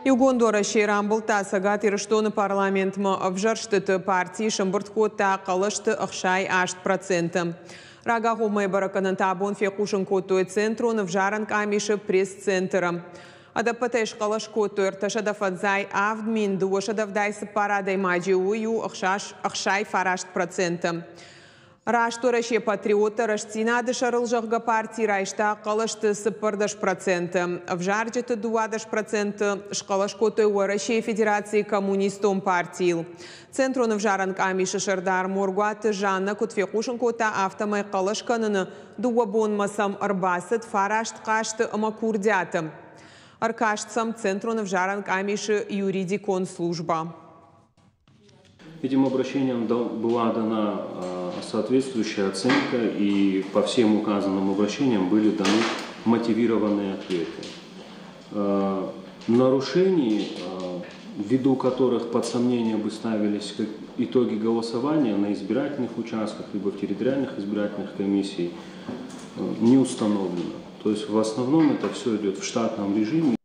Иугонд Уӕрӕсе рамбылдта Цӕгат Ирыстоны парламентмӕ ӕвзӕрстыты. Парти сӕмбырд кодта хъӕлӕсты 68%. Рагагъоммӕйы бӕрӕггӕнӕнтӕ абон фехъусын кодтой Центрон ӕвзарӕн къамисы пресс-центры. Ӕдӕппӕтӕй схъӕлӕс кодтой 357 284 адӕймаджы, уый у 69%. Раст Уӕрӕсе патриоттӕ рӕстдзинады сӕрыл зӕгъгӕ парти райста хъӕлӕсты 14%. Ӕвзарджыты 12% схъӕлӕс кодтой Уӕрӕсейы Федерацийы Коммунистон партийыл. Центрон ӕвзарӕн къамисы сӕрдар Моргуаты Жанна куыд фехъусын кодта, афтӕмӕй хъӕлӕс кӕныны дыууӕ бонмӕ сӕм ӕрбацыд фараст хъасты ӕмӕ курдиаты. Ӕркаст сӕм Центрон ӕвзарӕн къамисы юридикон службӕ. Этим обращениям была дана соответствующая оценка, и по всем указанным обращениям были даны мотивированные ответы. Нарушений, ввиду которых под сомнение бы ставились итоги голосования на избирательных участках либо в территориальных избирательных комиссиях, не установлено. То есть в основном это все идет в штатном режиме.